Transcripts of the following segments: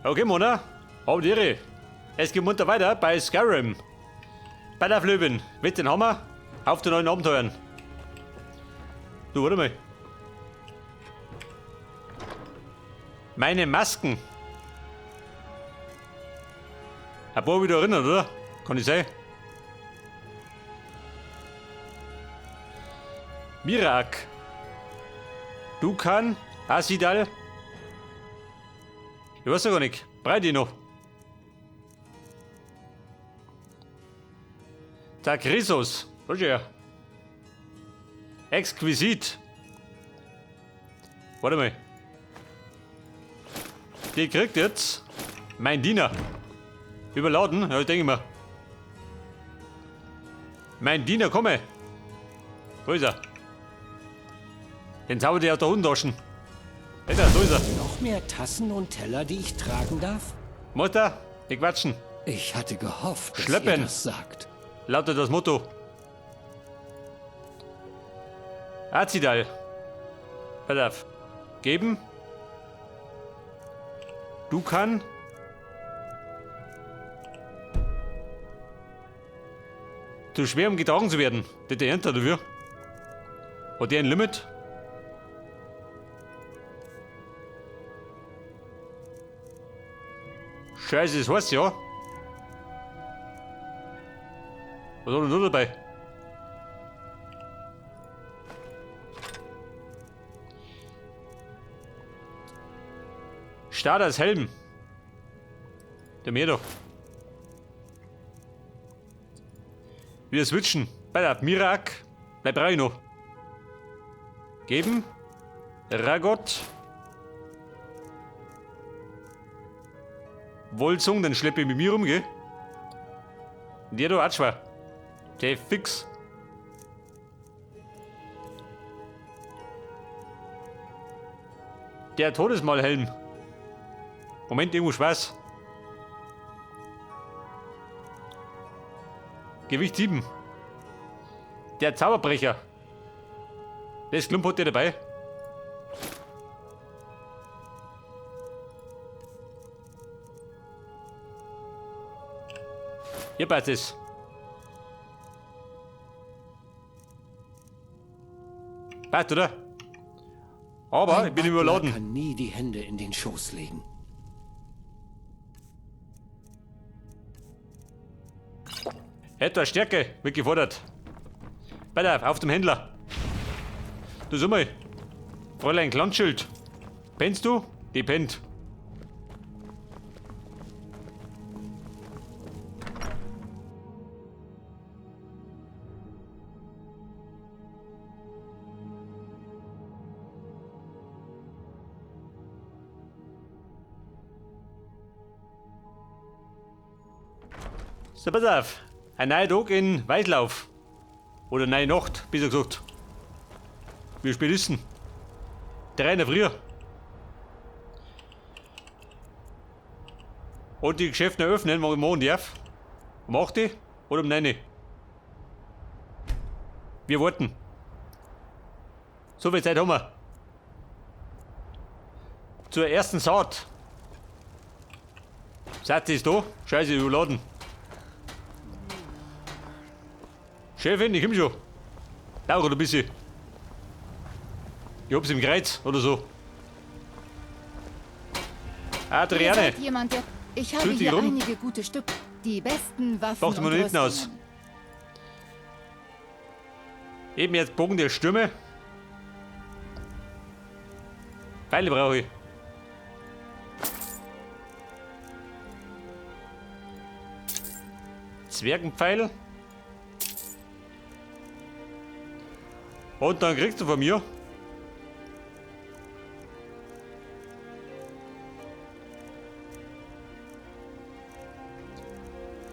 Okay, Mona, hab die Ehre. Es geht munter weiter bei Skyrim. Bei der Flöwen, mit den Hammer, auf zu neuen Abenteuern. Du, warte mal. Meine Masken. Ein paar wieder erinnert, oder? Kann ich sein? Mirak. Dukan, Asidal. Ich weiß ja gar nicht. Breit ich noch. Der Chrysos. Schau her. Exquisit. Warte mal. Die kriegt jetzt mein Diener. Überladen, ja, ich denke mir. Mein Diener, komme. Wo ist er? Den zaubert ich aus der Hundentaschen. Da, da ist er. Noch mehr Tassen und Teller, die ich tragen darf? Mutter, die quatschen. Ich hatte gehofft, dass Schleppen. ihr das sagt. Lautet das Motto. Azidal. Pass auf. Geben. Du kann. Zu schwer, um getragen zu werden. Der der Ernte dafür. Hat der ein Limit? Scheiße, das heißt ja. Was hat er noch dabei? Staders Helm. Der mir doch. Wir switchen. Bei der Mirak. Bleib rein noch. Geben. Ragot. Wolzung, dann schleppe ich mit mir rum, gell? Der da auch schwer. Der fix. Der Todesmalhelm. Moment, irgendwo Spaß. Gewicht 7. Der Zauberbrecher. Das Klump hat der dabei. Hier passt es. Passt, oder? Aber Ein ich bin Butler überladen. kann nie die Hände in den Schoß legen. Etwas Stärke wird gefordert. Pass auf, auf zum Händler. Du sag mal, Fräulein Glanzschild. Pennst du? Die pennt. So, pass auf. Ein neuer Tag in Weißlauf. Oder neue Nacht, besser gesagt. Wie spät ist denn? 3 in der Früh. Und die Geschäfte eröffnen, wann ich morgen darf. Um 8 Uhr oder um 9 Uhr. Wir warten. So viel Zeit haben wir. Zur ersten Saat. Saat ist da. Scheiße, überladen. Chefin, ich komm schon. Dauert ein bisschen. Ich hab's im Kreuz oder so. Adriane. Ihr seid jemand, der... Ich habe Fühlt sich hier rum. einige gute Stücke. Die besten Waffen Braucht man und hinten aus. Rüstungen. Eben jetzt Bogen der Stürme. Pfeile brauche ich. Zwergenpfeil. Und dann kriegst du von mir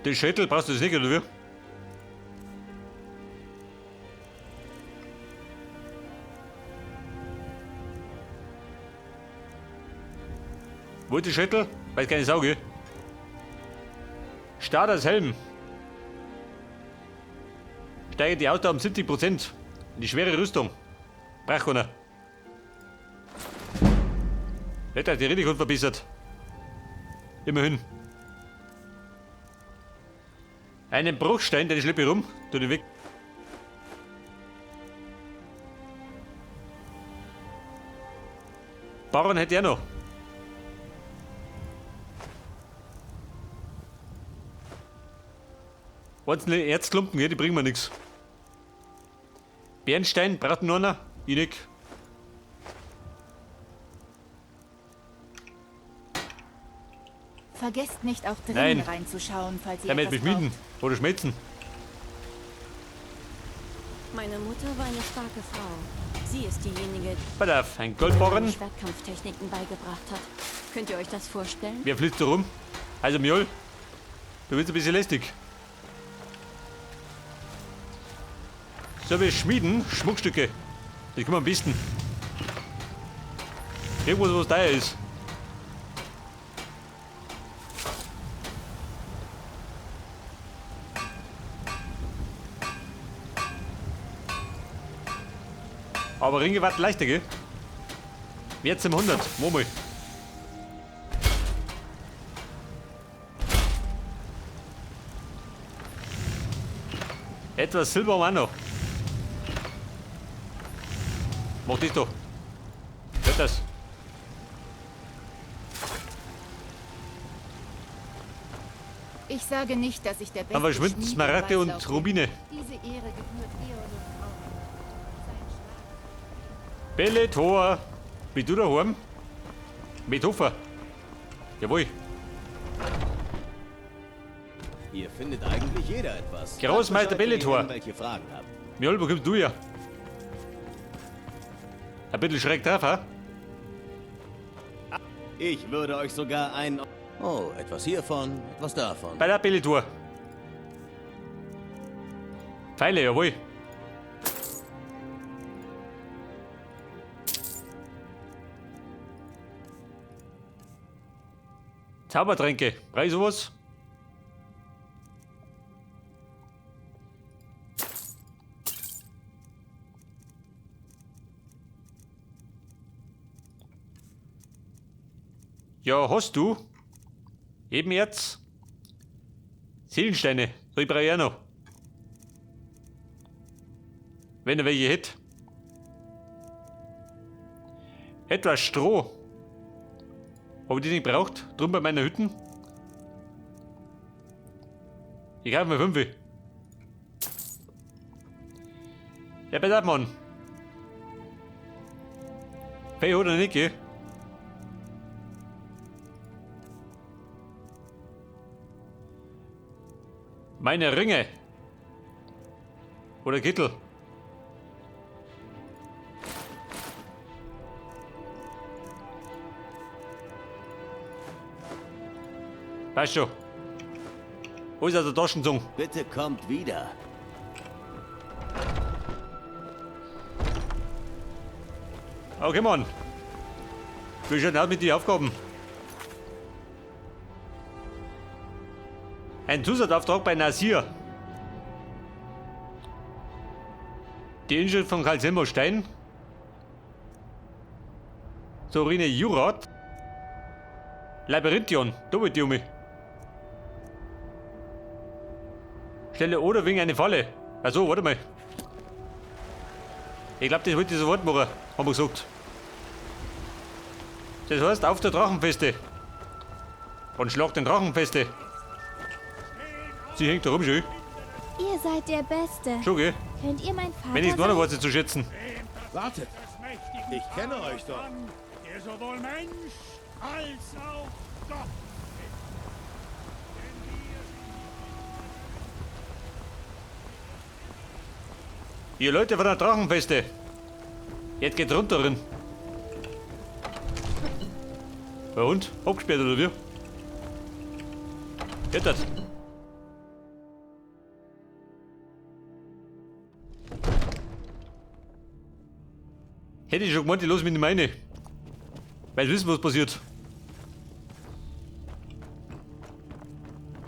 den Schädel brauchst du das nicht, oder wie? Wo ist die Schädel? Weiß keine Sau, gell? Staders Helm. Steigert die Ausdauer um 70%. Die schwere Rüstung. Braucht keiner. Hätte die richtig gut verbessert. Immerhin. Einen Bruchstein, den schleppe ich rum. Tu den weg. Baron hätte er noch. Einzelne Erzklumpen, die bringen mir nichts. Bernstein braucht nur einer. Ich nicht. Vergesst nicht, auch drinnen Nein. reinzuschauen, falls ihr Damit etwas beschmieden braucht. oder schmelzen. Meine Mutter war eine starke Frau. Sie ist diejenige, Pass auf, ein die mir meine Goldbarren. Schwertkampftechniken beigebracht hat. Könnt ihr euch das vorstellen? Wer flitzt da rum? Also Mjol, du bist ein bisschen lästig. So, wir schmieden Schmuckstücke. Die kommen am besten. Irgendwas, was teuer ist. Aber Ringe warten leichter, gell? Wert zum 100. Murmel. Etwas Silber haben wir auch noch. Mach das doch. Hört das. Ich sage nicht, dass ich der beste Dann verschwinden Schmied in Smaragde und Weißlauf bin. Rubine. Diese Ehre gebührt Eolus auch. Sein Schlag. Belletor. Bist du daheim? Mit Hofer. Jawohl. Hier findet eigentlich jeder etwas. Großmeister Sagt Bescheid, wenn ihr Belletor. irgendwelche Fragen habt. Mjol, wo kommst du her? Ein bisschen schräg drauf, ha? Ich würde euch sogar ein... Oh, etwas hiervon, etwas davon. Bei der Belletor. Pfeile, jawohl. Zaubertränke. Brauch ich sowas? Ja, hast du? Eben jetzt? Seelensteine, so ich brauche ich auch noch. Wenn er welche hätte. Etwas Stroh. Ob ich die nicht braucht? Drum bei meiner Hütten. Ich kaufe mir 5. Ja, pass auf, Mann. Pay oder nicht, gell? Meine Ringe. Oder Kittel. Weißt schon. Wo ist also Taschenzung? Bitte kommt wieder. Okay, Mann. Wie schaut denn aus mit den Aufgaben? Ein Zusatzauftrag bei Nasir. Die Inschrift von Karl Selmo Stein. Sorine Jurat. Labyrinthion. Da wollte ich um mich. Stelle oder wegen eine Falle. Achso, warte mal. Ich glaube, das wollte ich sofort machen, haben wir gesagt. Das heißt, auf der Drachenfeste. Und schlag den Drachenfeste. Sie hängt da rum schon. Ihr seid der Beste. Schon, gell? Könnt ihr mein Vater Wenn ich's noch sein? weiß ich zu schätzen. Wartet, ich kenne euch doch. Der sowohl Mensch als auch Gott ist. Ihr Leute von der Drachenfeste. Jetzt geht's runter drin. Bei und? Abgesperrt oder wie? Geht das? Hätte ich schon gemeint, ich los mit meine. Weil sie wissen, was passiert.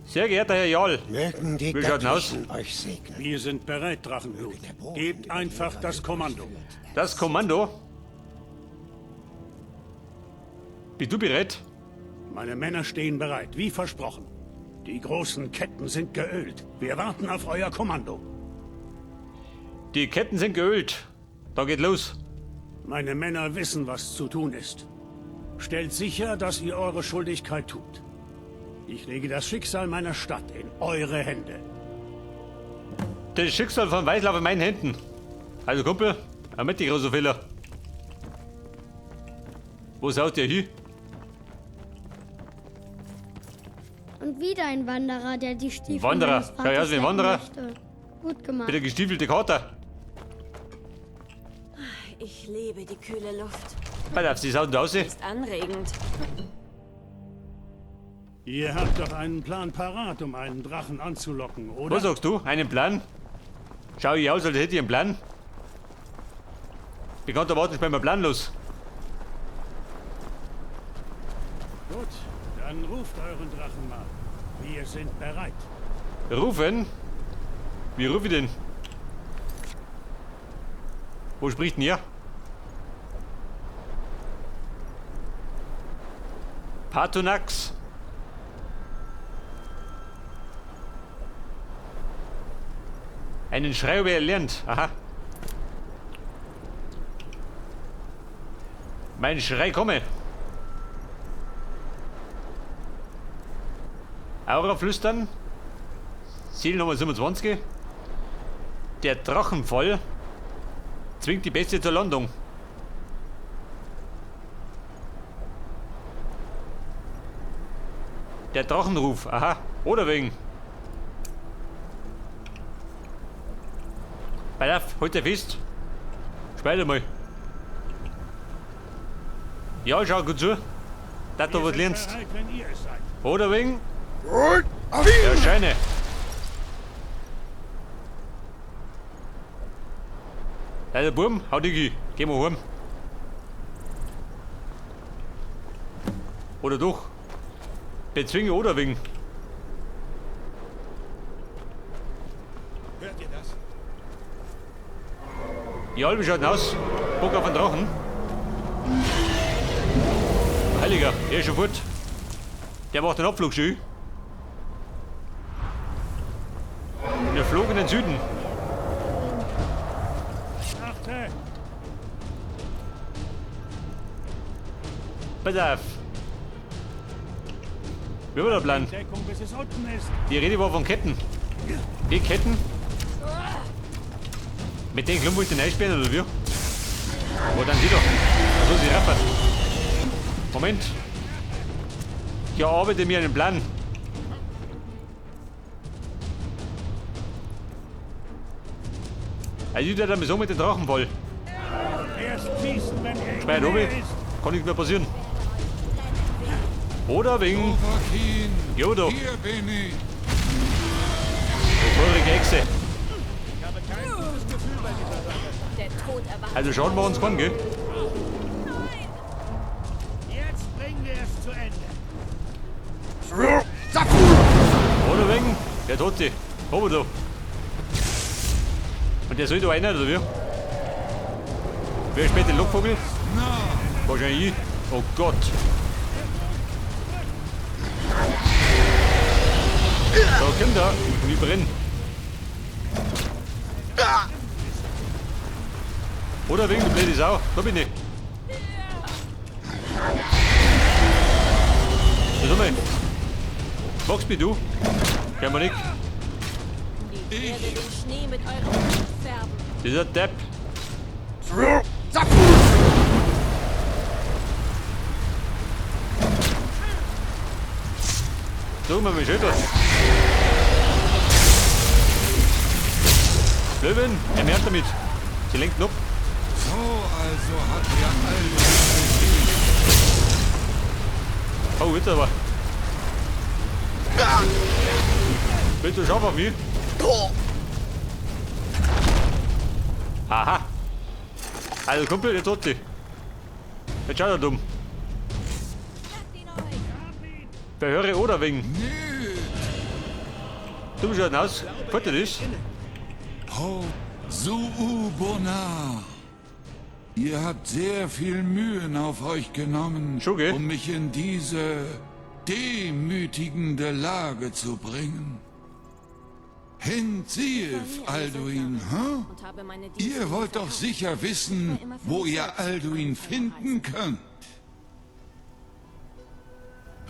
Sehr geehrter Herr Jarl, Mögen die Wie schaut denn aus? Göttlichen euch segnen. Wir sind bereit, Drachenblut. Gebt einfach das Kommando. Das Kommando. Bist du bereit? Meine Männer stehen bereit, wie versprochen. Die großen Ketten sind geölt. Wir warten auf euer Kommando. Die Ketten sind geölt. Da geht los. Meine Männer wissen, was zu tun ist. Stellt sicher, dass ihr eure Schuldigkeit tut. Ich lege das Schicksal meiner Stadt in eure Hände. Das Schicksal von Weißlauf in meinen Händen. Also Kumpel, mit die große Fehler. Wo saut ihr hin? Und wieder ein Wanderer, der die Stiefel Wanderer. Schau aus wie ein Wanderer. Möchte. Gut gemacht. Bitte gestiefelte Kater. Ich liebe die kühle Luft. Pass auf, sie sauen da aus. Ist anregend. Ihr habt doch einen Plan parat, um einen Drachen anzulocken, oder? Was sagst du? Einen Plan? Schau ich aus, als hätte ich einen Plan. Bekannter warten, ich bin mir planlos. Gut, dann ruft euren Drachen mal. Wir sind bereit. Rufen? Wie rufe ich denn? Wo spricht denn ihr? Patonax. Einen Schrei habe ich erlernt. Aha. Mein Schrei komme. Aura flüstern. Ziel Nummer 27. Der Drachenfall zwingt die Bestie zur Landung. Der Drachenruf, aha. Oder wegen. Pass auf, halt dich fest. Speide mal. Ja, schau gut zu. Da du was lernst. Oder wegen. Ja, scheine. Der Burm, hau dich hin. Geh mal heim. Oder doch. Bezwinge oder wegen. Hört ihr das? Ja, wie schaut denn aus? Bock auf den Drachen. Heiliger, er ist schon fort. Der macht den Abflug schön. Und er flog in den Süden. Pass auf. Wie war der Plan? Die Rede war von Ketten. Die Ketten? Mit den Klumpen wollte ich einsperren, oder wie? Wo dann die doch? Also sie raffert. Moment. Ich erarbeite mir einen Plan. Also ich werde so mit den Drachen voll. Speit oben. Kann nichts mehr passieren. Oder wegen. Jo doch. Hier bin ich. Feurige Echse. Ich habe kein gutes Gefühl bei dieser Sache. Der Tod erwacht. Also schauen wir uns an, gell? Jetzt bringen wir es zu Ende. Oder wegen. Der Tote. Oben da. Und der soll da einer, oder wie? Wer späht den Lockvogel? Wahrscheinlich ich. Oh Gott. Da kommt er. Ich brenne. Oder wegen, du blöde Sau. Da bin ich. Da mal. Magst mich du? Kein nicht. Ich werde den Schnee mit eurem Blut färben. Dieser Depp. So, mal mit Schüttel. Löwen, er merkt damit. Sie lenken ab. So also hat er all besiegt. Oh, jetzt aber. Willst du scharf auf mich? Aha. Also Kumpel, jetzt hat sie. Jetzt schaut er dumm. Verhöre oder wegen. Du schaut aus. Gefällt dir das? Ho, Su'u-Bonar. Ihr habt sehr viel Mühen auf euch genommen, um mich in diese demütigende Lage zu bringen. Hinzief, Alduin, hm? Ihr wollt doch sicher wissen, wo ihr Alduin finden könnt.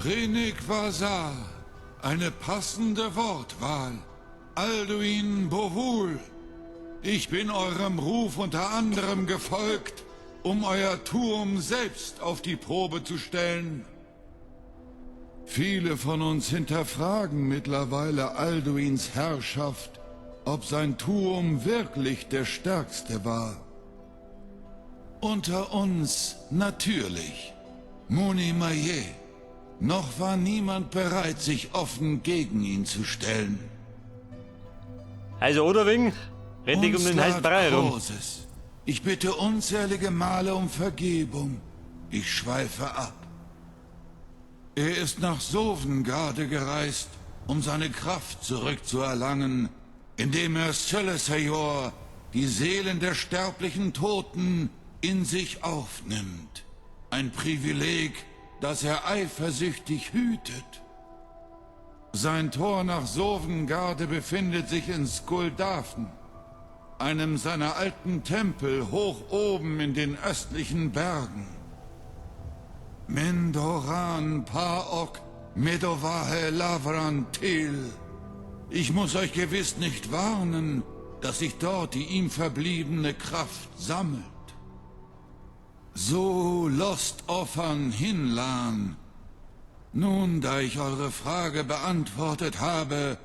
Renik Vazar, eine passende Wortwahl. Alduin Bovul. Ich bin eurem Ruf unter anderem gefolgt, um euer Turm selbst auf die Probe zu stellen. Viele von uns hinterfragen mittlerweile Alduins Herrschaft, ob sein Turm wirklich der stärkste war. Unter uns natürlich. Muni Maillet. Noch war niemand bereit, sich offen gegen ihn zu stellen. Also, oder wegen? Rennt dich um den heißen Brei herum. Ich bitte unzählige Male um Vergebung. Ich schweife ab. Er ist nach Sovngarde gereist, um seine Kraft zurückzuerlangen, indem er Celesajor, die Seelen der sterblichen Toten, in sich aufnimmt. Ein Privileg, das er eifersüchtig hütet. Sein Tor nach Sovngarde befindet sich in Skuldafen, einem seiner alten Tempel hoch oben in den östlichen Bergen. Mendoran Paok Medovahe Lavran Til. Ich muss euch gewiss nicht warnen, dass sich dort die ihm verbliebene Kraft sammelt. So lost Offern Hinlan. Nun, da ich eure Frage beantwortet habe,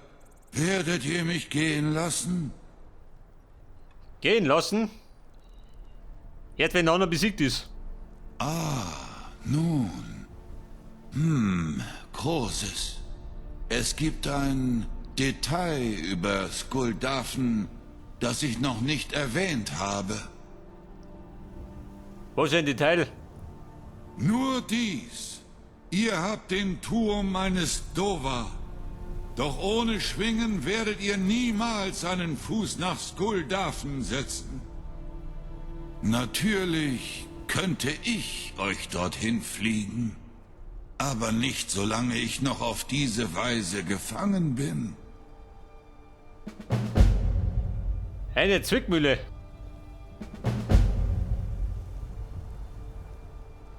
werdet ihr mich gehen lassen? Gehen lassen? Jetzt, wenn der andere besiegt ist. Ah, nun. Großes. Es gibt ein Detail über Skuldafen, das ich noch nicht erwähnt habe. Was ist ein Detail? Nur dies. Ihr habt den Turm eines Dova. Doch ohne Schwingen werdet ihr niemals einen Fuß nach Skuldafen setzen. Natürlich könnte ich euch dorthin fliegen. Aber nicht, solange ich noch auf diese Weise gefangen bin. Eine Zwickmühle.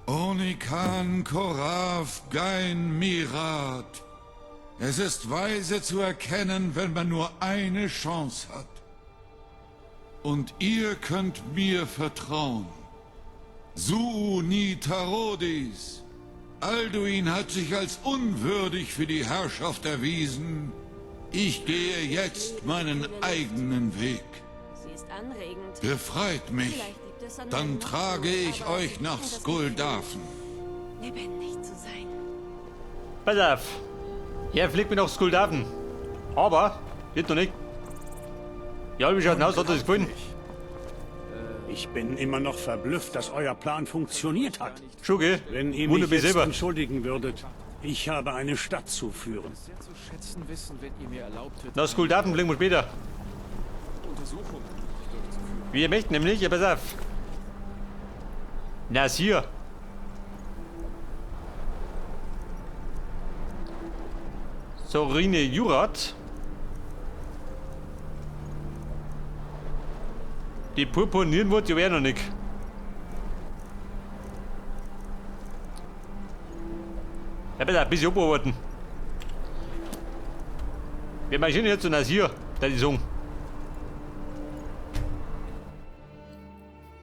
Onikan Korav Gain Mirat. Es ist weise zu erkennen, wenn man nur eine Chance hat. Und ihr könnt mir vertrauen. Suuni Tarodis. Alduin hat sich als unwürdig für die Herrschaft erwiesen. Ich gehe jetzt meinen eigenen Weg. Sie ist anregend. Befreit mich, dann trage ich euch nach Skuldafen. Lebendig zu sein. Pass auf. Er fliegt mir nach Skuldafen. Aber, wird noch nicht. Ja, wie schaut denn aus? Hat das gefallen? Ich bin immer noch verblüfft, dass euer Plan funktioniert hat. Schon, gell? Wenn ihr mich jetzt entschuldigen würdet, ich habe eine Stadt zu führen. Na, Skuldafen fliegen wir später. Wir möchten nämlich, ja, pass auf. Na, ist hier. Sorine Jurat. Die Purpurnieren wollte ich aber noch nicht. Ja, bitte ein bisschen abarbeiten. Wir marschieren jetzt zu Nasir, da die sagen.